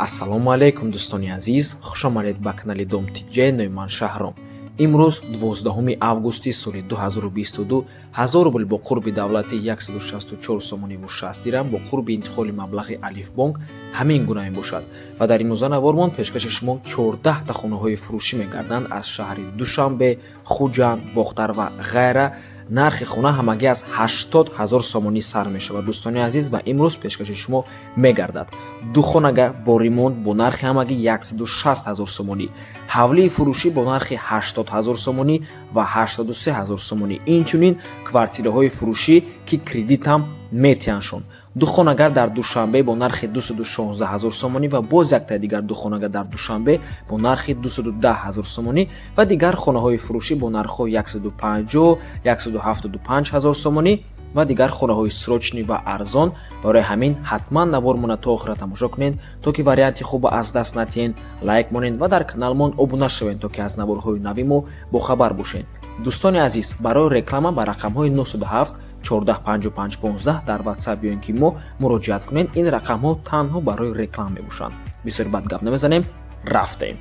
Ассалому алайкум, дӯстони азиз, хушомадед ба канали Дом ТЖ. Номи ман Шаҳром. Имрӯз 12 августи соли 2022, 1000 рубл бо қурби давлатӣ 164 сомониву 60 дирам, бо қурби интиқоли маблағи Алифбонк ҳамин гуна мебошад. Ва дар имрӯза навормон пешкаши шумо 14та хонаҳои фурӯшӣ мегарданд аз шаҳри Душанбе, Хуҷанд, Бохтар ва ғайра. Нархи хона ҳамагӣ аз 80 ҳазор сомонӣ сар мешавад, дӯстони азиз, ва имрӯз пешкаши шумо мегардад ду хонага бо ремонт бо нархи ҳамагӣ 160 ҳазор сомонӣ, ҳавлии фурӯшӣ бо нархи 80 ҳазор сомонӣ ва 83 ҳазор сомонӣ, инчунин квартираҳои фурӯшӣ, ки кредитам метиҳандшон, ду хонага дар Душанбе бо нархи 216 ҳазор сомонӣ ва боз яктаи дигар ду хонага дар Душанбе бо нархи 210 ҳазор сомонӣ ва дигар хонаҳои фурӯшӣ бо нархҳои 150, 175 ҳазор сомонӣ ва дигар хонаҳои срочный ва арзон. Барои ҳамин ҳатман навормона то охира тамошо кунед, то ки варианти хуба аз даст натиҳен. Лайк монед ва дар каналмон обуна шавед, то ки аз наворҳои нави мо бохабар бошед. Дӯстони азиз, барои реклама ба рақамҳои 907 14 55 15 дар WhatsApp ё ин ки мо муроҷиат кунед. Ин рақамҳо танҳо барои реклама мебошанд. Бисёр бад гап намезанем, рафтем.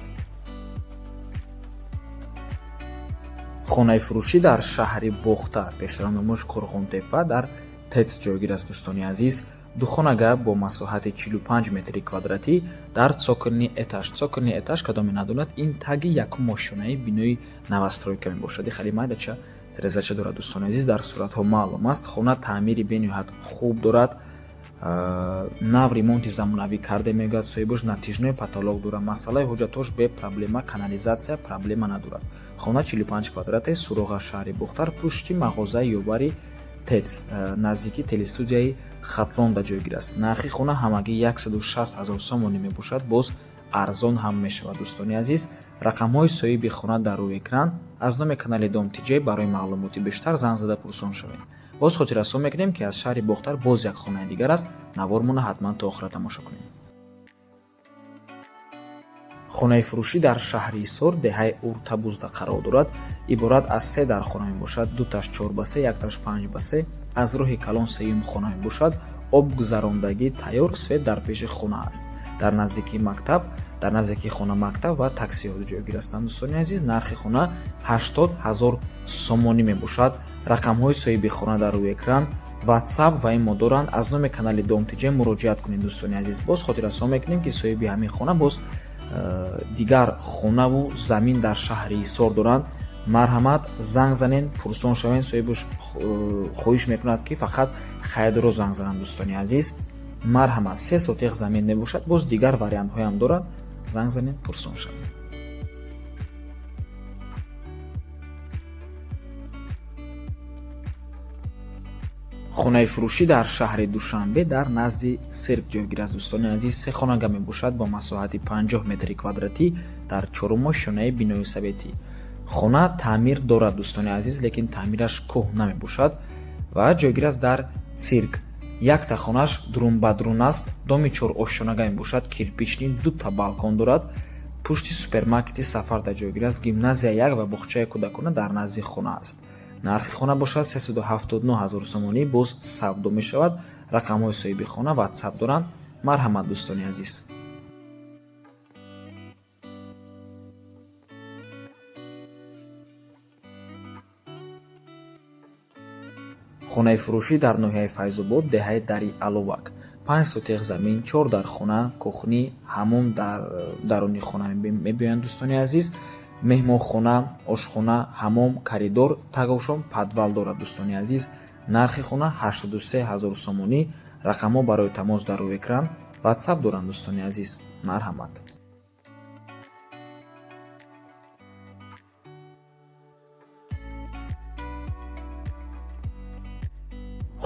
Хонаи фурӯшӣ дар шаҳри Бохтар, пештара номаш Қурғонтепа, дар ТЭЦ ҷойгир аст, дӯстони азиз. Ду хонага бо масоҳати 45 метри квадратӣ дар цокольный этаж. Цокольный этаж, кадоме надонад, ин таги якум ошёнаи бинои новостройка мебошад. Хеле майдача терезача дорад, дӯстони азиз, дар суратҳо маълум аст. Хона таъмири бениҳоят хуб дорад, нав ремонти замонавӣ карде, мегӯяд соҳибош. Натяжной потолок дорад, масъалаи ҳуҷҷатош бе проблема, канализатсия проблема надорад. Хона 45 квадрате, суроға шаҳри Бохтар, пушти мағозаи ёвари ТЭЦ, наздики телестудияи Хатлонда ҷойгир аст. Нархи хона ҳамагӣ 160 ҳазор сомонӣ мебошад, боз арзон ҳам мешавад, дӯстони азиз. Рақамҳои соҳиби хона дар рӯи экран. Аз номи канали Дом ТЖ барои маълумоти бештар занг зада пурсон шавед. Боз хотиррасон мекунем, ки аз шаҳри Бохтар боз як хонаи дигар аст. Навормона ҳатман то охира тамошо кунед. Хонаи фурӯшӣ дар шаҳри Ҳисор, деҳаи Уртабузда қарор дорад. Иборат аз се дархона мебошад: дуташ 4 ба 3, якташ 5 ба 3. Аз роҳи калон сеюм хона мебошад. Обгузарондагӣ тайёр, свет дар пеши хона аст. Дар наздикии мактаб, дар наздикии хона мактаб ва таксиҳо ҷойгир ҳастанд, дӯстони азиз. Нархи хона 80 ҳазор сомонӣ мебошад. Рақамҳои соҳиби хона дар рӯи экран, WhatsApp ва имо доранд. Аз номи канали Дом ТЖ муроҷиат кунед, дӯстони азиз. Боз хотиррасон мекунем, ки соҳиби ҳамин хона боз дигар хонаву замин дар шаҳри Ҳисор доранд. Марҳамат, занг занед, пурсон шавед. Соҳибаш хоҳиш мекунад, ки фақат харидоро занг зананд, дӯстони азиз. Марҳамат, се сотиқ замин мебошад, боз дигар вариантҳоям дорад. Занг занед, пурсон шавед. Хонаи фурӯшӣ дар шаҳри Душанбе, дар назди сирк ҷойгир аст, дӯстони азиз. Се хонага мебошад бо масоҳати 50 метри квадратӣ дар чорум ошёнаи бинои советӣ. Хона таъмир дорад, дӯстони азиз, лекин таъмираш кӯҳна мебошад ва ҷойгир аст дар цирк. Якта хонаш дурунбадрун аст, доми чорошёнага мебошад, кирпичный, дута балкон дорад. Пушти супермаркети Сафарда ҷойгир аст. Гимназия як ва боғчаи кӯдакона дар назди хона аст. Нархи хона бошад 379 ҳазор сомонӣ, боз савдо мешавад. Рақамҳои соҳиби хона WhatsApp доранд. Марҳамат, дӯстони азиз. Хонаи фурӯшӣ дар ноҳияи Файзобод, деҳаи Дари Аловак, панҷ сотиқ замин, чор дархона, кухня, ҳаммом дар даруни хона мебиёянд, дӯстони азиз. Меҳмонхона, ошхона, ҳаммом, коридор, таговшон подвал дорад, дӯстони азиз. Нархи хона 83 ҳазор сомонӣ. Рақамҳо барои тамос дар рӯи экран, WhatsApp доранд, дӯстони азиз. Марҳамат.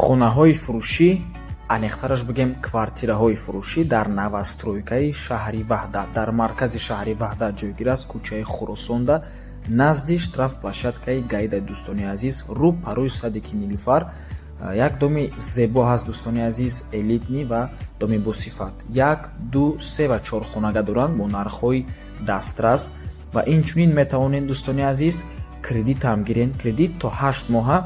Хонаҳои фурӯшӣ, аниқтараш бигем, квартираҳои фурӯшӣ дар новостройкаи шаҳри Ваҳдат, дар маркази шаҳри Ваҳдат ҷойгир аст, кӯчаи Хуросонда, назди штрафплощадкаи ГАИда, дӯстони азиз, рӯ парӯи садики Нилуфар. Як доми зебо ҳаст, дӯстони азиз, элитный ва доми босифат. Як, ду, се ва чор хонага доранд бо нархҳои дастрас. Ва инчунин метавонед, дӯстони азиз, кредит ҳам гирен. Кредит то 8 моҳа.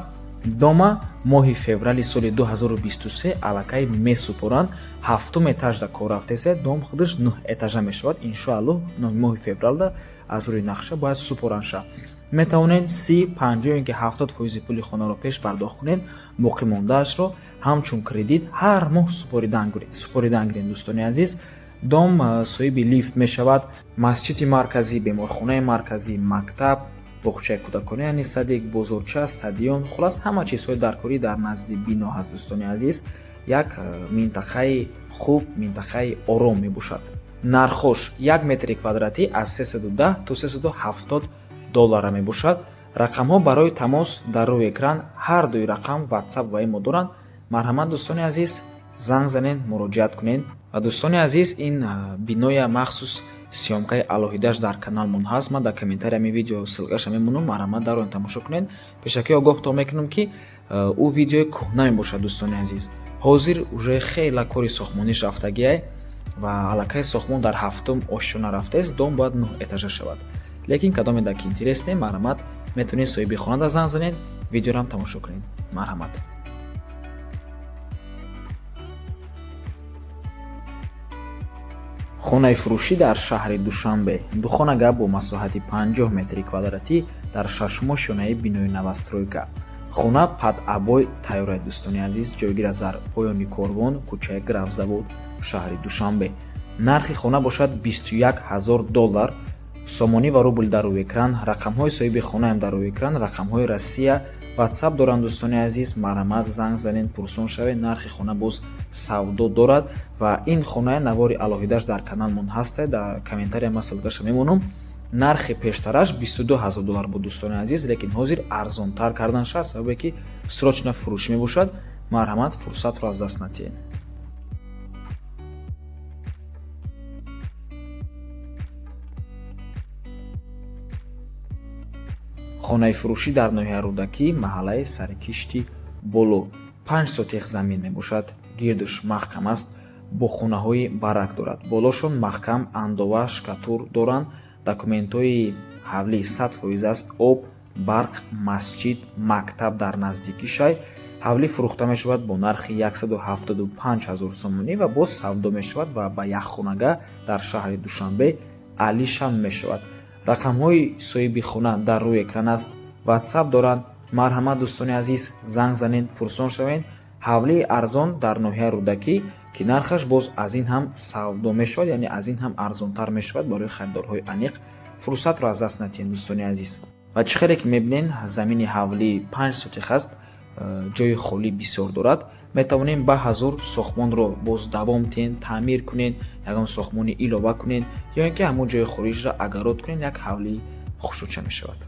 Дома моҳи феврали соли 2023 аллакай месупоранд. Ҳафтум этажда кор рафтеса, дом худаш нӯҳ этажа мешавад. Иншоаллоҳ, моҳи февралда аз рӯи нақша бояд супоранд ша. Метавонед 30, 50 ё ин ки 70% пули хонаро пеш пардохт кунед, боқимондаашро ҳамчун кредит ҳар моҳ супоридан гиред, дӯстони азиз. Дом соҳиби лифт мешавад, масҷиди марказӣ, беморхонаи марказӣ, мактаб, боғчаи кӯдакона, яъне садик, бозорча, стадион, хулас ҳама чизҳои даркорӣ дар назди бино ҳаст, дӯстони азиз. Як минтақаи хуб, минтақаи ором мебошад. Нархош як метри квадратӣ аз 310 то 370 доллара мебошад. Рақамҳо барои тамос дар рӯи экран, ҳар дуи рақам WhatsApp ва имо доранд. Марҳамат, дӯстони азиз, занг занед, муроҷиат кунед. Ва, дӯстони азиз, ин биноя махсус съёмкаи алоҳидааш дар каналмон ҳаст. Ман дар комментариями видео ссылкаша мемонам, марҳамат, дар он тамошо кунед. Пешакӣ огоҳтон мекунам, ки ӯ видеои кӯҳна мебошад, дӯстони азиз. Ҳозир уже хела кори сохтмониш рафтагиай ва аллакай сохтмон дар ҳафтум ошёна рафтааст. Дом бояд нӯҳ этажа шавад. Лекин кадоме дар ки интересне, марҳамат, метавонед соҳиби хонада занг занед, видеорам тамошо кунед. Марҳамат. Хонаи фурӯшӣ дар шаҳри Душанбе, духонага бо масоҳати 50 метри квадратӣ дар шашумошёнаи бинои новостройка. Хона под обои тайёрай, дӯстони азиз, ҷойгир аст дар поёни Корвон, кӯчаи Графзавод, шаҳри Душанбе. Нархи хона бошад 21 ҳазор доллар. Сомонӣ ва рубл дар рӯи экран, рақамҳои соҳиби хонаам дар рӯи экран, рақамҳои Россия, WhatsApp доранд, дӯстони азиз. Марҳамат, занг занед, пурсон шавед. Нархи хона боз савдо дорад ва ин хонаи навори алоҳидааш дар каналмон ҳаста, дар комментария ман ссылкаша мемонам. Нархи пештараш 22 ҳазор доллар буд, дӯстони азиз, лекин ҳозир арзонтар кардан шуд, сабабе ки срочно фурӯшӣ мебошад. Марҳамат, фурсатро аз даст натиҳед. Хонаи фурӯшӣ дар ноҳияи Рӯдакӣ, маҳаллаи Саркишти Боло, 5 сотих замин мебошад. Гирдуш маҳкам аст, бо хонаҳои барак дорад, болошон маҳкам, андова, шкатур доранд. Документҳои ҳавлӣ 100% аст. Об, барқ, масҷид, мактаб дар наздикӣ шай. Ҳавлӣ фурӯхта мешавад бо нархи 175 ҳазор сомонӣ ва боз савдо мешавад ва ба якхонага дар шаҳри Душанбе алишам мешавад. Рақамҳои соҳиби хона дар рӯи экран аст, WhatsApp доранд. Марҳамат, дӯстони азиз, занг занед, пурсон шавед. Ҳавлии арзон дар ноҳияи Рӯдакӣ, ки нархаш боз аз ин ҳам савдо мешавад, яъне аз ин ҳам арзонтар мешавад. Барои харидорҳои аниқ фурсатро аз даст натиҳед, дӯстони азиз. Ва чӣ хеле ки мебинед, замини ҳавлӣ 5 сотих аст, ҷои холӣ бисёр дорад. Метавонем ба ҳазур сохтмонро боз давом диҳем, таъмир кунед, ягон сохтмони илова кунед ё ин ки ҳамон ҷои холиашро огород кунед, як ҳавлии хушрӯча мешавад.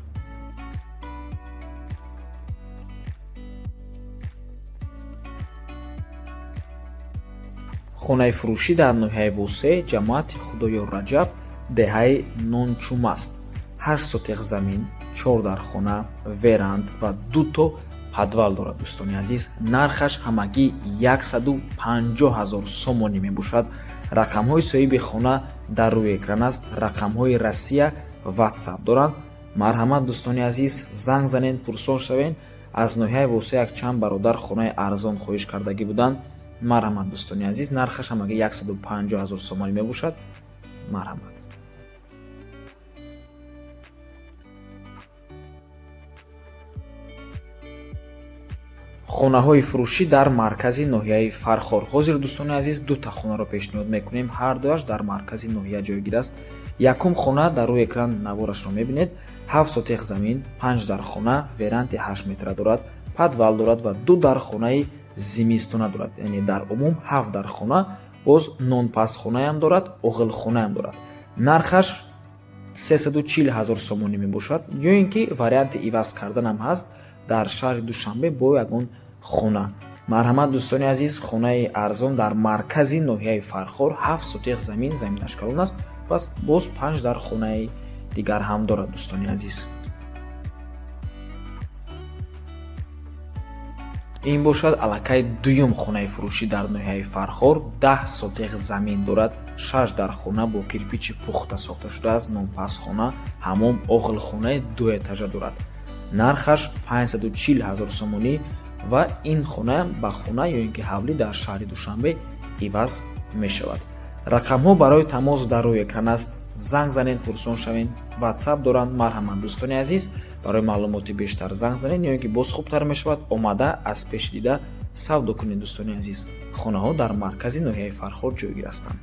Хонаи фурӯшӣ дар ноҳияи Восеъ, ҷамоати Худоёр Раҷаб, деҳаи Нончумаст, 8 сотих замин, чор дархона, веранд ва дуто подвал дорад, дӯстони азиз. Нархаш ҳамагӣ 150 ҳазор сомонӣ мебошад. Рақамҳои соҳиби хона дар рӯи экран аст, рақамҳои Россия, WhatsApp доранд. Марҳамат, дӯстони азиз, занг занед, пурсон шавед. Аз ноҳияи Восеъ якчанд бародар хонаи арзон хоҳиш кардагӣ буданд. Марҳамат, дӯстони азиз, нархаш ҳамагӣ 150 ҳазор сомонӣ мебошад. Марҳамат. Хонаҳои фурӯшӣ дар маркази ноҳияи Фархор. Ҳозир, дӯстони азиз, дута хонаро пешниҳод мекунем, ҳар дуяш дар маркази ноҳия ҷойгир аст. Якум хона дар рӯи экран наворашро мебинед, 7 сотих замин, панҷ дархона, веранди 8 метра дорад, подвал дорад ва ду дархонаи зимистона дорад, яъне дар умум ҳафт дархона. Боз нонпазхонаям дорад, оғилхонаям дорад. Нархаш 340 ҳазор сомонӣ мебошад, ё ин ки варианти иваз карданам ҳаст дар шаҳри Душанбе бо ягон хона. Марҳамат, дӯстони азиз, хонаи арзон дар маркази ноҳияи Фархор, 7 сотих замин, заминаш калон аст, пас боз панҷ дар хонаи дигар ҳам дорад, дӯстони азиз. Ин бошад аллакай дуюм хонаи фурӯшӣ дар ноҳияи Фархор, 10 сотих замин дорад, шаш дархона, бо кирпичи пухта сохта шудааст, нонпазхона, ҳамом, оғилхонаи дуэтажа дорад. Нархаш 540 ҳазор сомонӣ ва ин хона ба хона ё ин ки ҳавлӣ дар шаҳри Душанбе иваз мешавад. Рақамҳо барои тамос дар рӯи экран аст. Занг занед, пурсон шавед. WhatsApp доранд. Марҳамат, дӯстони азиз, барои маълумоти бештар занг занед ё ин ки боз хубтар мешавад омада аз пеш дида савдо кунед. Дӯстони азиз, хонаҳо дар маркази ноҳияи Фархор ҷойгир ҳастанд.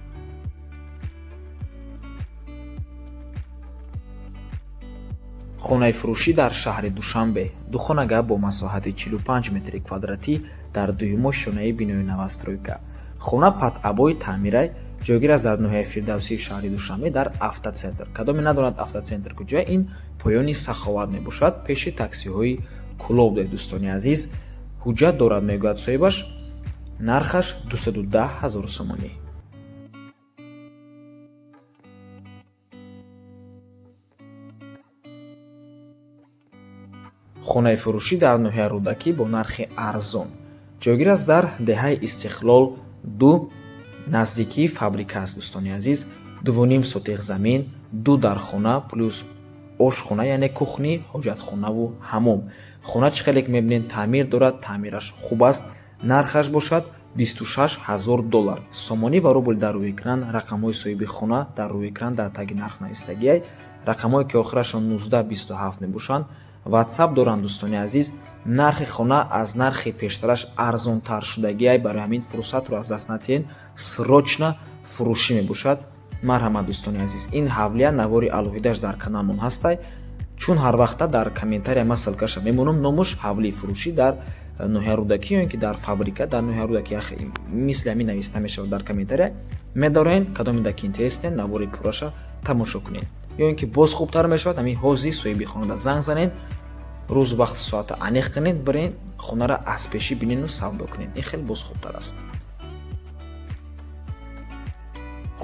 Хонаи фурӯшӣ дар шаҳри Душанбе, духонага бо масоҳати 45 метри квадратӣ дар дуюмо шонаи бинои новостройка. Хона под обои таъмирай, ҷойгир аст дар ноҳияи Фирдавсии шаҳри Душанбе, дар Автоцентр. Кадоме надонад Автоцентр куҷоя, ин поёни Саховат мебошад, пеши таксиҳои Кулоб. Дӯстони азиз, ҳуҷҷат дорад, мегӯяд соҳибаш. Нархаш 210 ҳазор сомонӣ. Хонаи фурӯшӣ дар ноҳияи Рӯдакӣ бо нархи арзон, ҷойгир аст дар деҳаи Истиқлол 2, наздикии фабрика аст. Дӯстони азиз, 2,5 сотих замин, ду дархона плюс ошхона, яъне кухни, ҳоҷатхонаву ҳамом. Хона, чӣ хеле ки мебинед, таъмир дорад, таъмираш хуб аст. Нархаш бошад 26 ҳазор доллар. Сомонӣ ва рубл дар рӯи экран. Рақамҳои соҳиби хона дар рӯи экран дар таги нарх навистагиай. Рақамҳое ки охирашон 1927 мебошанд, WhatsApp доранд. Дӯстони азиз, нархи хона аз нархи пештараш арзонтар шудагиай, барои ҳамин фурсатро аз даст натиҳед, срочно фурӯшӣ мебошад. Марҳамат, дӯстони азиз, ин ҳавлия навори алоҳидаш дар каналмон ҳастай, чун ҳар вақта дар комментария ман ссылкаша мемонам. Номуш ҳавлии фурӯшӣ дар ноҳияи Рӯдакӣ ё ин ки дар фабрика дар ноҳияи Рӯдакӣ, мисли ҳамин нависта мешавад дар комментария. Медорен, кадоме ки интересен, навори пурраша тамошо кунед, ё ин ки боз хубтар мешавад ҳамин ҳозир соҳиби хонада занг занед, рӯз, вақти, соата аниқ кунед, бирен хонаро аз пешӣ бинену савдо кунед. Ин хеле боз хубтар аст.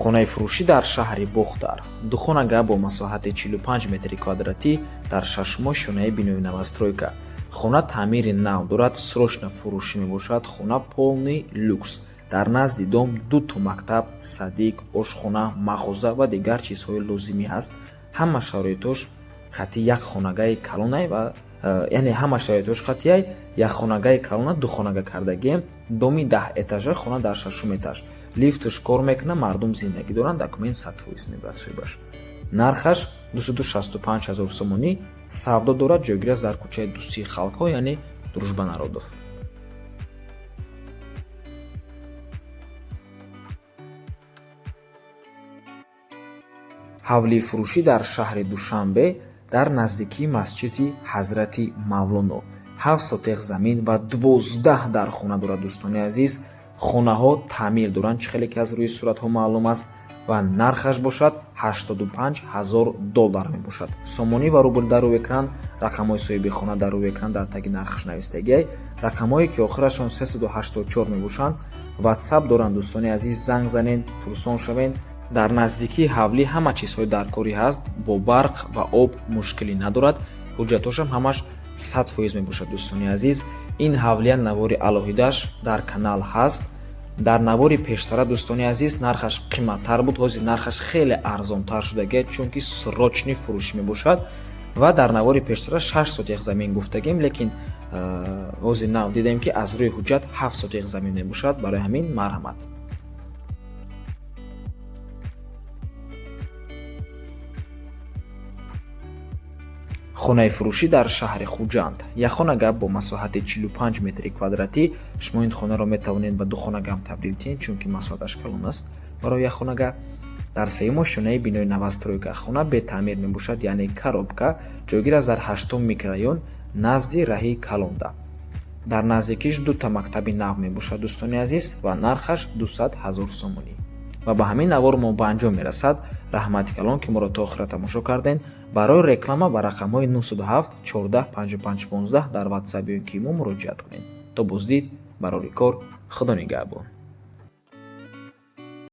Хонаи фурӯшӣ дар шаҳри Бохтар, духонага бо масоҳати 45 метри квадратӣ дар шашмо шонаи бинои новостройка. Хона таъмири нав дорад, срочно фурӯшӣ мебошад. Хона полный люкс, дар назди дом дуто мактаб, садик, ошхона, мағоза ва дигар чизҳои лозимӣ ҳаст. Ҳама шароитош хати як хонагаи калонай ва яъне ҳама шароитош қатияй як хонагаи калона духонага кардагием. Доми 10 этажа, хона дар шашум этаж, лифтш кор мекунад, мардум зиндагӣ доранд. Документ 100%, мегӯяд соҳибаш. Нархаш 265 ҳазор сомонӣ, савдо дорад. Ҷойгир аст дар кӯчаи Дӯстии халқҳо, яъне Дружба народов. Ҳавлии фурӯшӣ дар шаҳри Душанбе, дар наздикии масҷиди Ҳазрати Мавлоно, 7 сотех замин ва 12 дархона дорад. Дӯстони азиз, хонаҳо таъмир доранд, чӣ хеле ки аз рӯи суратҳо маълум аст, ва нархаш бошад 85 ҳазор доллар мебошад. Сомонӣ ва рубл дар рӯи экран. Рақамҳои соҳиби хона дар рӯи экран дар таги нархаш навистагиай. Рақамҳое ки охирашон 384 мебошанд, WhatsApp доранд. Дӯстони азиз, занг занед, пурсон шавед. Дар наздикии ҳавлӣ ҳама чизҳои даркорӣ ҳаст, бо барқ ва об мушкилӣ надорад, ҳуҷҷатҳошам ҳамаш 100% мебошад. Дӯстони азиз, ин ҳавлия навори алоҳидааш дар канал ҳаст. Дар навори пештара, дӯстони азиз, нархаш қиматтар буд, ҳозир нархаш хеле арзонтар шудагия, чунки срочный фурӯшӣ мебошад. Ва дар навори пештара 6 сотих замин гуфтагем, лекин ҳозир нав дидем, ки аз рӯи ҳуҷҷат 7 сотих замин мебошад. Барои ҳамин марҳамат. Хонаи фурӯшӣ дар шаҳри Хуҷанд, якхонага бо масоҳати 45 метри квадратӣ. Шумо ин хонаро метавонед ба духонага ҳам табдил диҳед, чунки масоҳаташ калон аст барои якхонага. Дар сеюм ошёнаи бинои новостройка. Хона бетаъмир мебошад, яъне коробка. Ҷойгир аст дар ҳаштум микрорайон, назди раҳи Калонда. Дар наздикиш дута мактаби нав мебошад, дӯстони азиз, ва нархаш 200 ҳазор сомонӣ. Ва ба ҳамин навор мо ба анҷом мерасад. Раҳмати калон, ки моро то охира тамошо кардем. Барои реклама ба рақамҳои 907 14 55 15 дар WhatsApp ё ки мо муроҷиат кунед. То боздид, барори кор, Худо нигаҳбон.